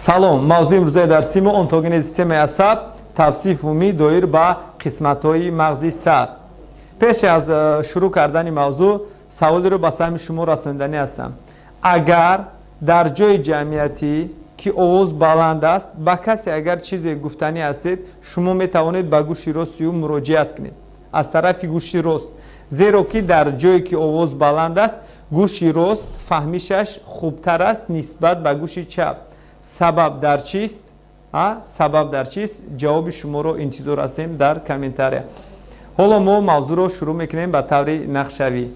Салом, мавзӯи имрӯзаи дарси мо онтогенези системаи асаб, тавсиф умумӣ доир ба қисматҳои мағзи сар. Пеш аз шурӯъ кардани мавзӯъ саволеро ба саҳми шумо расониданӣ ҳастам. Агар дар ҷои ҷамъиятӣ ки овоз баланд аст, ба касе агар чизе гуфтанӣ ҳастед, шумо метавонед ба гӯши рости ӯ муроҷиат кунед, аз тарафи гӯши рост, зеро ки дар ҷое ки овоз баланд аст, гӯши рост фаҳмишаш хубтар аст нисбат ба гӯши чап. Сабаб дар чист? Сабаб дар чист? Ҷавоби шуморо интизор ҳастем дар комментария. Ҳоло мо мавзӯъро шурӯъ мекунем ба таври нақшавӣ.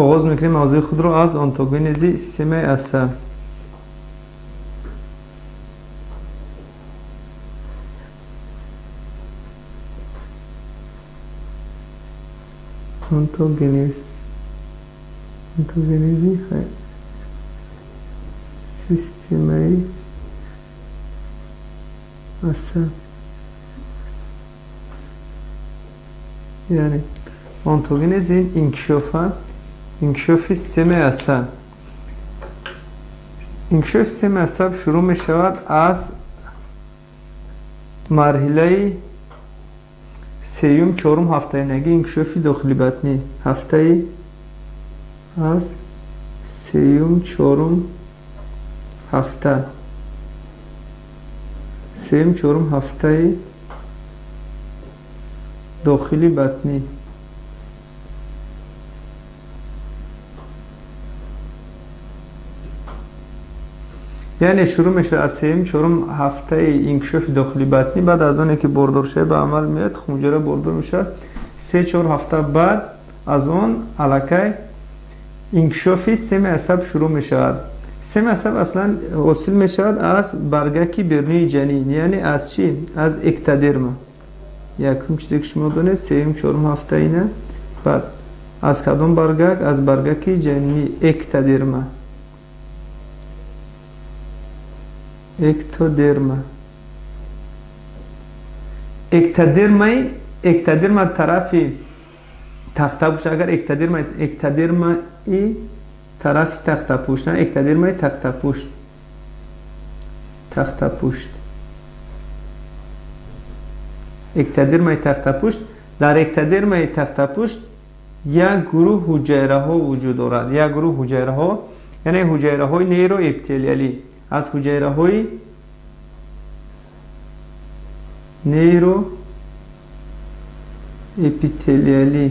Оғоз мекунем мавзӯи худро аз онтогенези системаи асаб. Онтогенез. Онтогенези системаи асаб. Яъне онтогенез ин инкишофи системаи асаб. Инкишофи системаи асаб шурӯъ мешавад аз марҳилаи сеюм, чорум ҳафтаинагии инкишофи дохилибатнӣ. Ҳафтаи аз сеюм, чорум ҳафта. Сеюм, чорум ҳафтаи дохили батнӣ. Яъне шурӯъ мешавад аз сеюм, чорум ҳафтаи инкишофи дохили батнӣ. Баъд аз оне ки бордоршавӣ ба амал меояд, тухмуҷара бордор мешавад. 3-4 ҳафта баъд аз он аллакай инкишофи системаи асаб шурӯъ мешавад. Системаи асаб аслан ҳосил мешавад аз баргаки берунии ҷанин, яъне аз чӣ? Аз эктодерма. Якум чизе ки шумо донед, сеюм, чорум ҳафта ина. Баъд аз кадом баргак? Аз баргаки ҷанинӣ, эктодерма. Эктодерма. Эктодерма тарафи тахтапӯш, агар эктодермаи тарафи тахтапӯш, на эктодермаи тахтапӯшт. Тахтапӯшт. Эктодермаи тахтапӯшт. Дар эктодермаи тахтапӯшт як гурӯҳ ҳуҷайраҳо вуҷуд дорад. Як гурӯҳ ҳуҷайраҳо, яъне ҳуҷайраҳои нейроэпителиалӣ. Аз ҳуҷайраҳои нейроэпителиалӣ.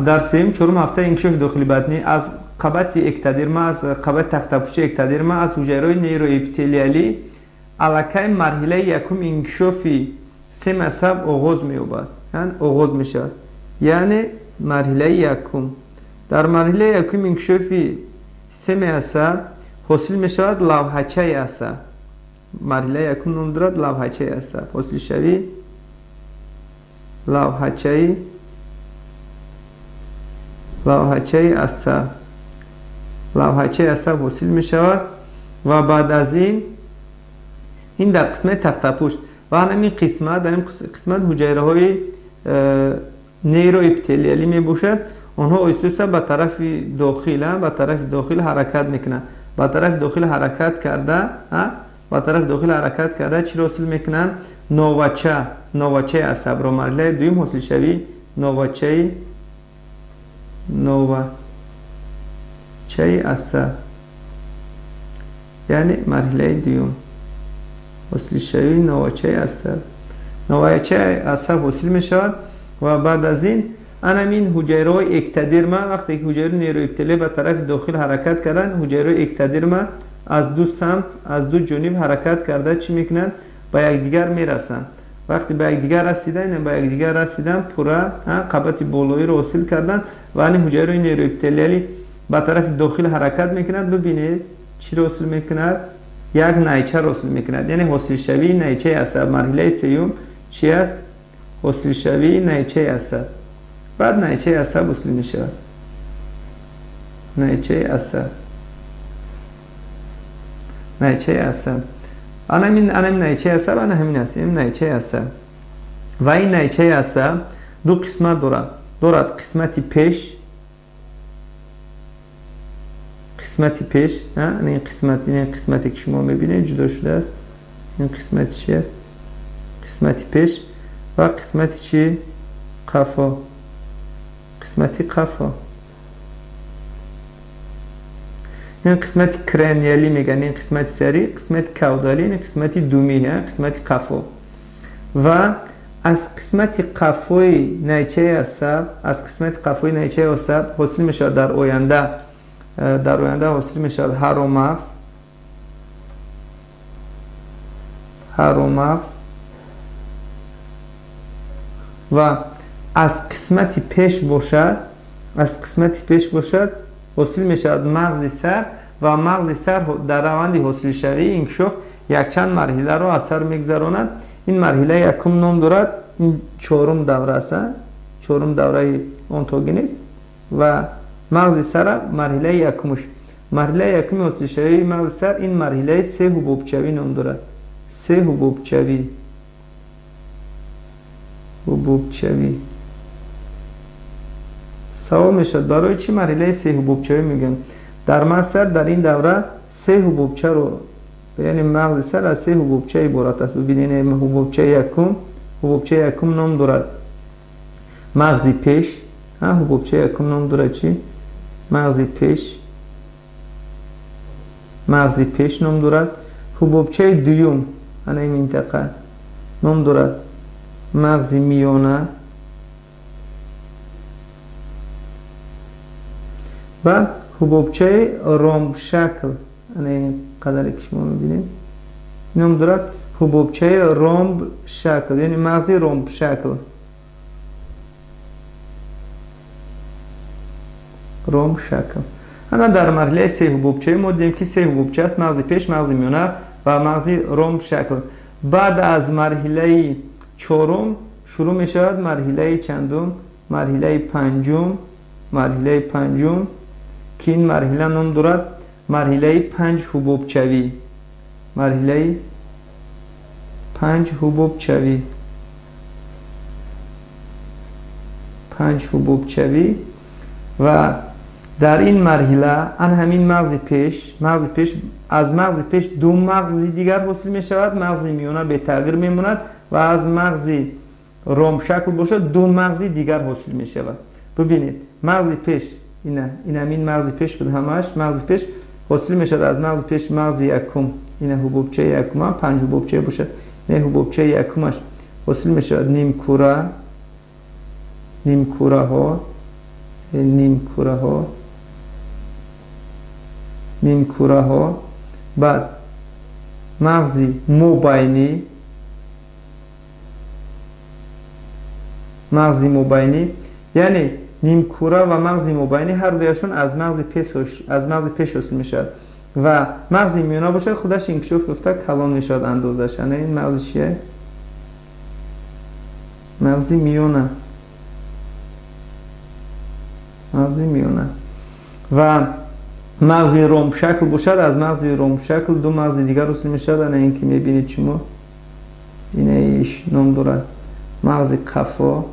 Дар сеюм, чорум ҳафтаи инкишофи дохили батнӣ аз қабати эктодерма, аз қабати тахтапӯшти эктодерма, аз ҳуҷайраҳои нейроэпителиалӣ аллакай марҳилаи якум инкишофи системаи асаб оғоз меёбад, оғоз мешавад. Яъне марҳилаи якум. Дар марҳилаи якум инкишофи системаи асаб ҳосил мешавад лавҳачаи асаб. Марҳилаи якум ном дорад лавҳачаи асаб. Ҳосилшавии лавҳачаи асаб. Лавҳачаи асаб ҳосил мешавад ва баъд аз ин дар қисмати тахтапӯшт ва ҳамин қисмат, дар ин қисмат ҳуҷайраҳои нейроэпителиалӣ мебошад. Онҳо оҳиста ба тарафи дохил, ба тарафи дохил ҳаракат мекунанд. Ба тарафи дохил ҳаракат карда, ба тарафи дохил ҳаракат карда чиро ҳосил мекунанд? Новача, новачаи асабро. Марҳилаи дуюм ҳосилшавии новачаи асаб, яъне марҳилаи дуюм ҳосилшавии новачаи асаб. Новачаи асаб ҳосил мешавад ва баъд аз ин анамин ҳуҷайраҳои эктодерма, вақте ки ҳуҷайраи нейроэпителиалӣ ба тарафи дохил ҳаракат карданд, ҳуҷайраҳои эктодерма аз ду самт, аз ду ҷониб ҳаракат карда чӣ мекунанд? Ба якдигар мерасанд. Вақте ба якдигар расидан, ба якдигар расидан, пурра қабати болоиро ҳосил карданд ва ани ҳуҷайраҳои нейроэпителиалӣ ба тарафи дохил ҳаракат мекунад. Бибинед чиро ҳосил мекунад? Як найчаро ҳосил мекунад. Яъне ҳосилшавии найчаи асаб. Марҳилаи сеюм чи аст? Ҳосилшавии найчаи асаб. Баъд найчаи асаб ҳосил мешавад. Найчаи асаб. Найчаи асаб. Анамин найчаи асаб ана ҳамин аст. Ин найчаи асаб. Ва ин найчаи асаб ду қисмат дорад. Дорад қисмати пеш, қисмати пеш, ин қисмат, ин қисмате ки шумо мебинед ҷудо шудааст. Ин қисмати чи аст? Қисмати пеш ва қисмати чи? Қафо. Қисмати қафо. Ин қисмати краниалӣ мегӯянд, ин қисмати сарӣ, қисмати кавдалӣ, ин қисмати думӣ, қисмати қафо. Ва аз қисмати қафои найчаи асаб, аз қисмати қафои найчаи асаб ҳосил мешавад дар оянда, дар оянда ҳосил мешавад ҳаромағз, ҳаромағз ва аз қисмати пеш бошад, аз қисмати пеш бошад ҳосил мешавад мағзи сар ва мағзи сар дар раванди ҳосилшавии инкишоф якчанд марҳиларо аз сар мегзаронад. Ин марҳилаи якум ном дорад, ин чорум давра аст, чорум давраи онтогенез ва мағзи сара марҳилаи якумаш. Марҳилаи якуми ҳосилшавии мағзи сар ин марҳилаи се ҳубобчавӣ ном дорад. Се ҳубобчавӣ. Ҳубобчавӣ. Савол мешавад, барои чӣ марҳилаи се ҳубобчавӣ мегӯям? Дар мағзи сар дар ин давра се ҳубобчаро, яъне мағзи сар аз се ҳубобча иборат аст. Бибинед, ҳубобчаи якум, ҳубобчаи якум ном дорад мағзи пеш, ҳубобчаи якум ном дорад чӣ? Мағзи пеш, мағзи пеш ном дорад. Ҳубобчаи дуюм, ана ин минтақа ном дорад мағзи миёна ва ҳубобчаи ромбшакл, ана ин қадаре ки шумо мебинед ном дорад ҳубобчаи ромбшакл, яъне мағзи ромбшакл, ромбшакл. Ана дар марҳилаи се ҳубобчаи мо дидем ки се ҳубобча аст: мағзи пеш, мағзи миёна ва мағзи ромбшакл. Баъд аз марҳилаи чорум шурӯъ мешавад марҳилаи чандум? Марҳилаи панҷум, марҳилаи панҷум ки ин марҳила ном дорад марҳилаи панҷ ҳубобчавӣ, марҳилаи панҷ ҳубобчавӣ, панҷ ҳубобчавӣ. Ва дар ин марҳила ан ҳамин мағзи пеш, мағзи пеш, аз мағзи пеш ду мағзи дигар ҳосил мешавад, мағзи миёна бетағйир мемонад ва аз мағзи ромшакл бошад ду мағзи дигар ҳосил мешавад. Бибинед, мағзи пеш, ина, ин ҳамин мағзи пеш буд, ҳамааш мағзи пеш ҳосил мешавад аз мағзи пеш мағзи якум, ина ҳубобчаи якума, панҷ ҳубобча бошад, ина ҳубобчаи якумаш ҳосил мешавад нимкура, нимкураҳо, нимкураҳо, нимкураҳо. Баъд мағзи мобайнӣ, мағзи мобайнӣ, яъне нимкура ва мағзи мобайнӣ ҳар дуяшон аз мағзи пеш, аз мағзи пеш ҳосил мешавад ва мағзи миёна бошад худаш инкишоф ёфта калон мешавад андозаш. Ана ин мағзи чие? Мағзи миёна, мағзи миёна. Ва мағзи ромбшакл бошад аз мағзи ромбшакл ду мағзи дигар ҳосил мешавад. Ана ин ки мебинед шумо, инаиш ном дорад мағзи қафо,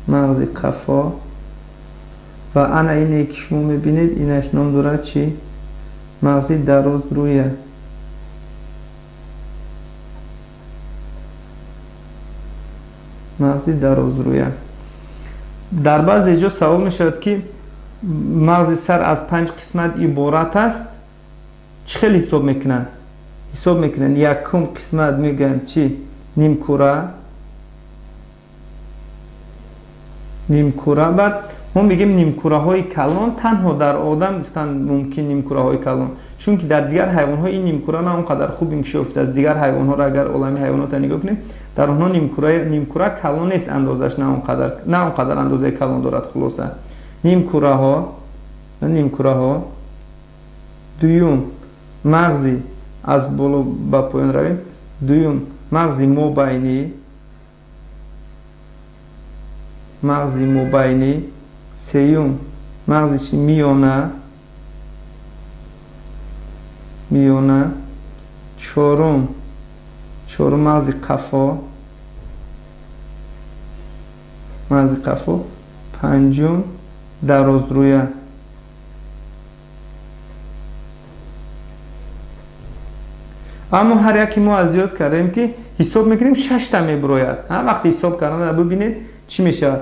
мағзи қафо ва ана ине ки шумо мебинед инаш ном дорад чӣ? Мағзи дарозрӯя, мағзи дарозрӯя. Дар баъзе ҷо савол мешавад ки мағзи сар аз панҷ қисмат иборат аст, чӣ хел ҳисоб мекунанд? Ҳисоб мекунанд якум қисмат мегӯянд чӣ? Нимкура, нимкура. Баъд мо мегӯем нимкураҳои калон танҳо дар одам гуфтан мумкин нимкураҳои калон, чунки дар дигар ҳайвонҳо ин нимкура на он қадар хуб инкишоф ёфтааст. Дигар ҳайвонҳоро агар олами ҳайвонотро нигоҳ кунем, дар онҳо нимкура калон нест, андозаш на он қадар, на он қадар андозаи калон дорад. Хулоса нимкураҳо, нимкураҳо. Дуюм мағзи, аз боло ба поён равем, дуюм мағзи мобайнӣ, мағзи мобайнӣ. Сеюм мағзи чи? Миёна, миёна. Чорум, чорум мағзи қафо, Мағзи қафо. Панҷум дарозрӯя. Аммо ҳар яке мо аз ёд кардем ки ҳисоб мекунем 6та мебирояд. Вақти ҳисоб кардан бибинед чӣ мешавад?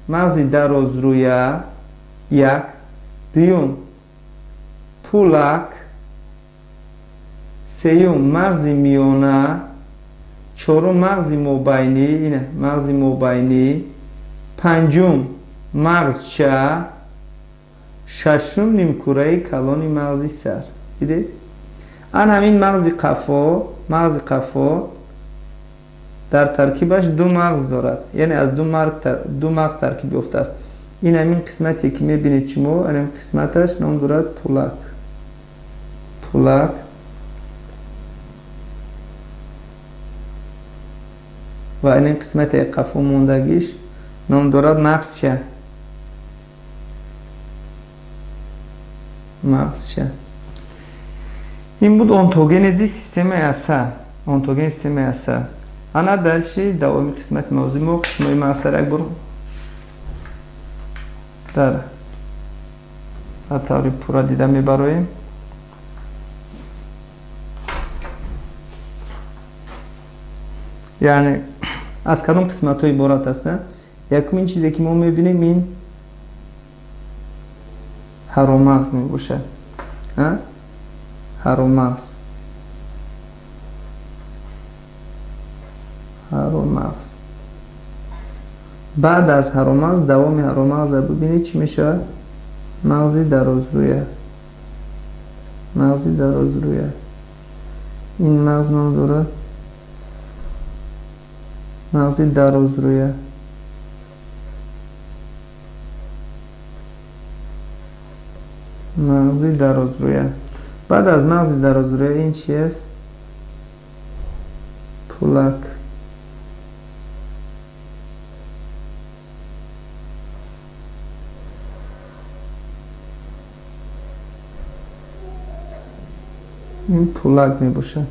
Мағзи дарозрӯя 1, дуюм пулак, сеюм мағзи миёна, чорум мағзи мобайнӣ, ина мағзи мобайнӣ, панҷум мағзча, шашум нимкураи калони мағзи сар. Дидед? Ан ҳамин мағзи қафо дар таркибаш ду мағз дорад, яъне аз ду мағз таркиб ёфтааст. Ин ҳамин қисмате ки мебинед шумо, ҳамин қисматаш ном дорад пулак. Пулак ва ин қисмати қафо мондагиш ном дорад мағзча. Мағзча. Ин буд онтогенези системаи асаб. Онтоген системаи асаб. Ана дальше давоми қисмати мавзӯи мо қисмҳои мағзсар як бор дар таври пурра дида мебароем. Яъне аз кадом қисматҳо иборат ҳастанд? Якумин чизе ки мо мебинем ин ҳароммағз мебошад. Ҳароммағз. Ҳароммағз. Баъд аз ҳароммағз давоми ҳароммағзро бибинед чӣ мешавад? Мағзи дарозрӯя. Мағзи дарозрӯя. Ин мағз ном дорад мағзи дарозрӯя. Мағзи дарозрӯя. Баъд аз мағзи дарозрӯя ин чи аст? Пулак. Ин пулак мебошад.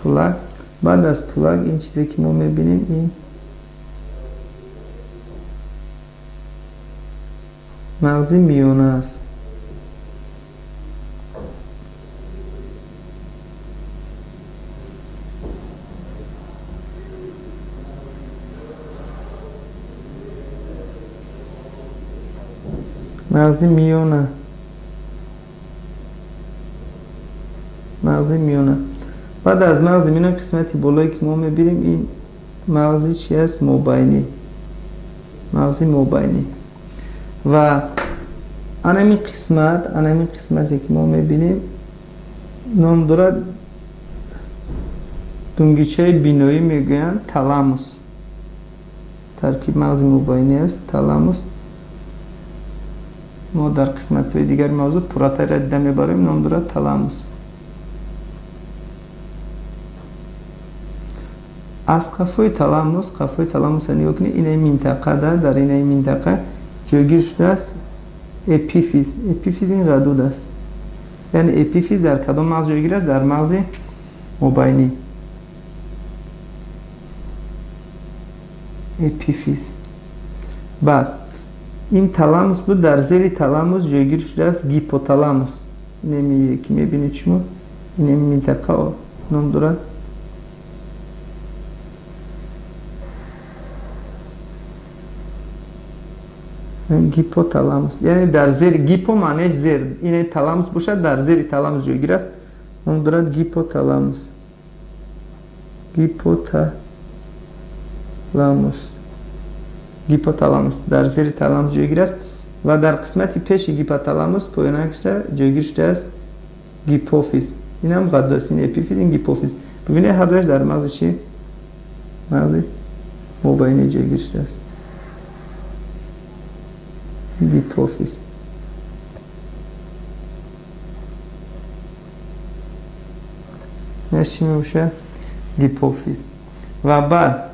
Пулак. Баъд аз пулак ин чизе ки мо мебинем ин мағзи миёна аст. Мағзи миёна. Мағзи миёна. Баъд аз мағзи миёна қисмати болое ки мо мебинем ин мағзи чи аст? Мобайнӣ. Мағзи мобайнӣ. Ва анамин қисмат, анамин қисмате ки мо мебинем ном дорад дунгичаи биноӣ мегӯянд таламус. Таркиб мағзи мобайнӣ аст, таламус. Мо дар қисматҳои дигари мавзӯъ пурратарро дида мебарем, ном дорад таламус. Аз қафои таламус, қафои таламусро нигоҳ кунед, инаи минтақада, дар инаи минтақа ҷойгир шудааст эпифиз. Эпифиз ин ғадуд аст. Яъне эпифиз дар кадом мағз ҷойгир аст? Дар мағзи мобайнӣ. Эпифиз. Баъд ин таламус буд, дар зери таламус ҷойгир шудааст гипоталамус. Инаме ки мебинед шумо, инаме минтақа ном дорад гипоталамус. Яъне дар зери гипо маънеш зер, ине таламус бошад, дар зери таламус ҷойгир аст, ном дорад гипоталамус. Гипоталамус. Гипоталамус дар зери таламус ҷойгир аст ва дар қисмати пеши гипоталамус поёнакшда ҷойгир шудааст гипофиз. Инам ғадуд аст, ин эпифиз, ин гипофиз. Бибинед ҳар дуяш дар мағзи чи? Мағзи мобайнӣ ҷойгир шудааст. Гипофиз. Ин чӣ мебошад? Гипофиз. Ва баъд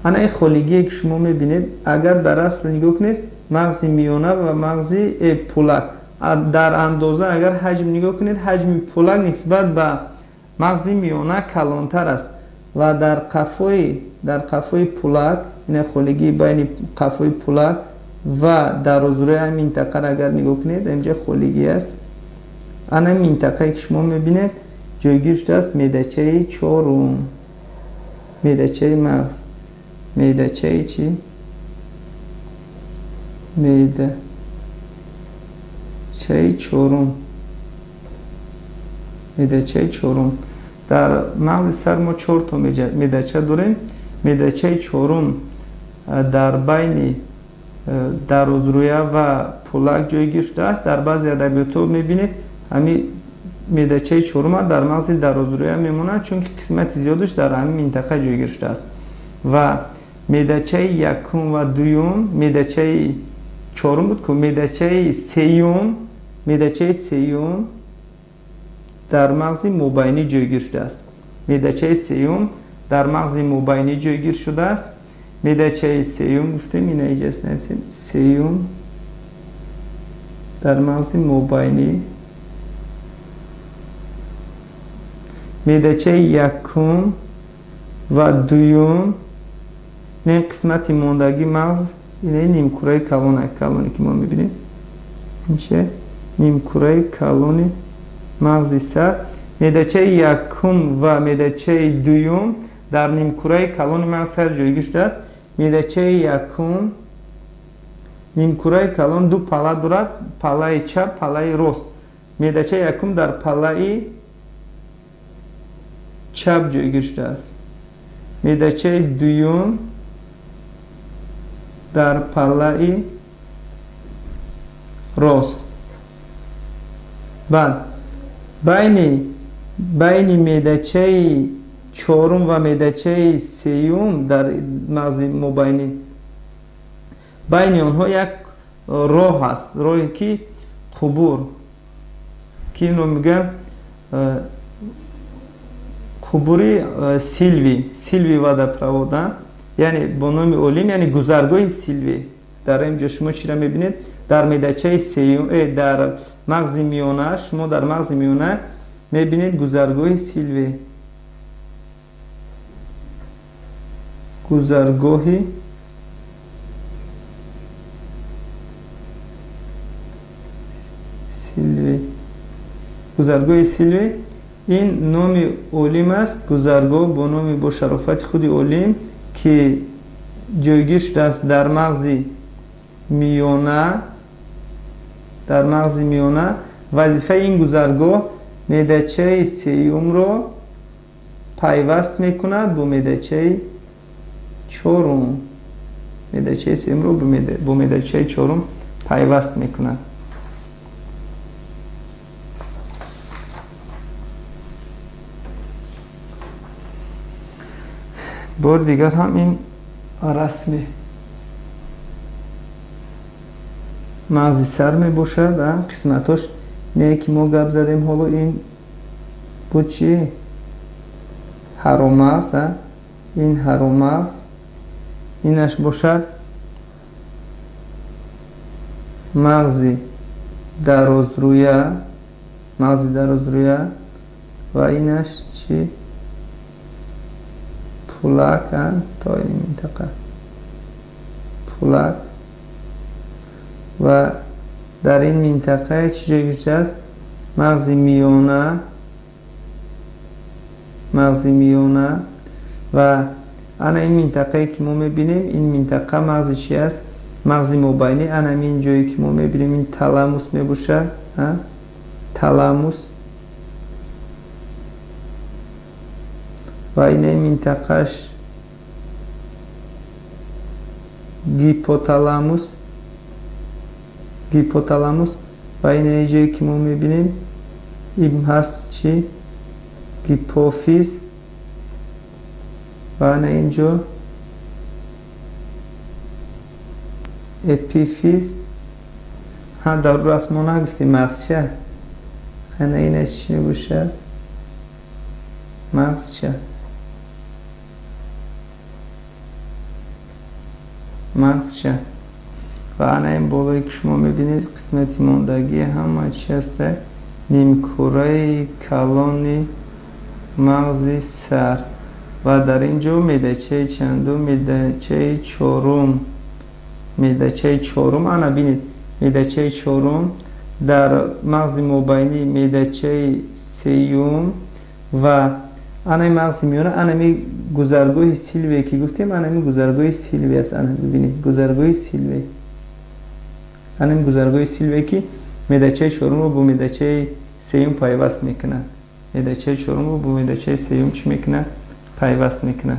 ана ин холигие ки шумо мебинед, агар дар асл нигоҳ кунед, мағзи миёна ва мағзи пулак дар андоза агар ҳаҷм нигоҳ кунед, ҳаҷми пулак нисбат ба мағзи миёна калонтар аст. ва дар қафои пулак, ин холигии байни қафои пулак ва дарозрӯя минтақаро агар нигоҳ кунед, инҷа холигӣ аст. Ана минтақае ки шумо мебинед ҷойгир шудааст меъдачаи чорум, меъдачаи мағз, меъдачаи чӣ? Меъдачаи чорум, меъдачаи чорум. Дар мағзи сар мо 4 то меъдача дорем. Меъдачаи чорум дар байни дарозрӯя ва пулак ҷойгир шудааст. Дар баъзе адабиётҳо мебинед ҳамин меъдачаи чорума дар мағзи дарозрӯя мемонад, чунки қисмати зиёдаш дар ҳамин минтақа ҷойгир шудааст. Ва меъдачаи якум ва дуюм, меъдачаи чорум буд ку, меъдачаи сеюм дар мағзи мобайнӣ ҷойгир шудааст. Меъдачаи сеюм дар мағзи мобайнӣ ҷойгир шудааст. Меъдачаи сеюм гуфтем, ина иҷаст нависем, сеюм дар мағзи мобайнӣ. Меъдачаи якум ва дуюм, ин қисмати мондагии мағз, ин нимкураи калоне ки мо мебинем, инче нимкураи калони мағзи сар. Меъдачаи якум ва меъдачаи дуюм дар нимкураи калони мағзи сар ҷойгир шудааст. Меъдачаи якум нимкураи калон ду пала дорад, палаи чап, палаи рост. Меъдачаи якум дар палаи чап ҷойгир шудааст. Меъдачаи дуюм дар палаи рост. Баъд байни меъдачаи чорум ва меъдачаи сеюм дар мағзи мобайнӣ байни онҳо як роҳ аст, роҳе ки қубур, ки инро мегӯям қубури Силви, Силви водопровод, яъне бо номи олим, яъне гузаргоҳи Силви. Дар ин ҷо шумо чиро мебинед? Дар меъдачаи сеюм, дар мағзи миёна, шумо дар мағзи миёна мебинед гузаргоҳи Силви, гузаргоҳи Силви, гузаргоҳи Силви. Ин номи олим аст, гузаргоҳ бо номи бо шарофати худи олим, ки ҷойгир шудааст дар мағзи миёна, дар мағзи миёна. Вазифаи ин гузаргоҳ меъдачаи сеюмро пайваст мекунад бо меъдачаи чорум, меъдачаи сеюмро бо меъдачаи чорум пайваст мекунад. Бори дигар ҳам ин расми мағзи сар мебошад. Қисматош не ки мо гап задем ҳоло, ин буд чи? Ҳаромағз, ин ҳаромағз, инаш бошад мағзи дарозрӯя, мағзи дарозрӯя, ва инаш чи? Пулак, то ин минтақа пулак. Ва дар ин минтақа чӣ ҷойгир шудааст? Мағзи миёна, мағзи миёна. Ва ана ин минтақае ки мо мебинем, ин минтақа мағзи чи аст? Мағзи мобайнӣ. Ана ин ҷое ки мо мебинем, ин таламус мебошад, таламус. Ва ин минтақаш гипоталамус, гипоталамус. Ва ин ҷое ки мо мебинем, ин ҳаст чи? Гипофиз. Ва ана ин ҷо эпифиз. Ҳа, дар расм мо нагуфтем мағзча. Ана инаш чӣ мебошад? Мағзча, мағзча. Ва ана ин болое ки шумо мебинед, қисмати мондагии ҳама чи ҳаста? Нимкураи калони мағзи сар. Ва дар ин ҷо меъдачаи чандум? Меъдачаи чорум, меъдачаи чорум. Ана бинед, меъдачаи чорум дар мағзи мобайнӣ, меъдачаи сеюм ва анаи мағзи миёна. Анами гузаргоҳи Силвие ки гуфтем, анами гузаргоҳи Силви аст. Ана бибинед, гузаргоҳи Силви, анами гузаргоҳи Силвие, ки меъдачаи чорумро бо меъдачаи сеюм пайваст мекунад. Меъдачаи чорумро бо меъдачаи сеюм чӣ мекунад? Пайваст мекунад.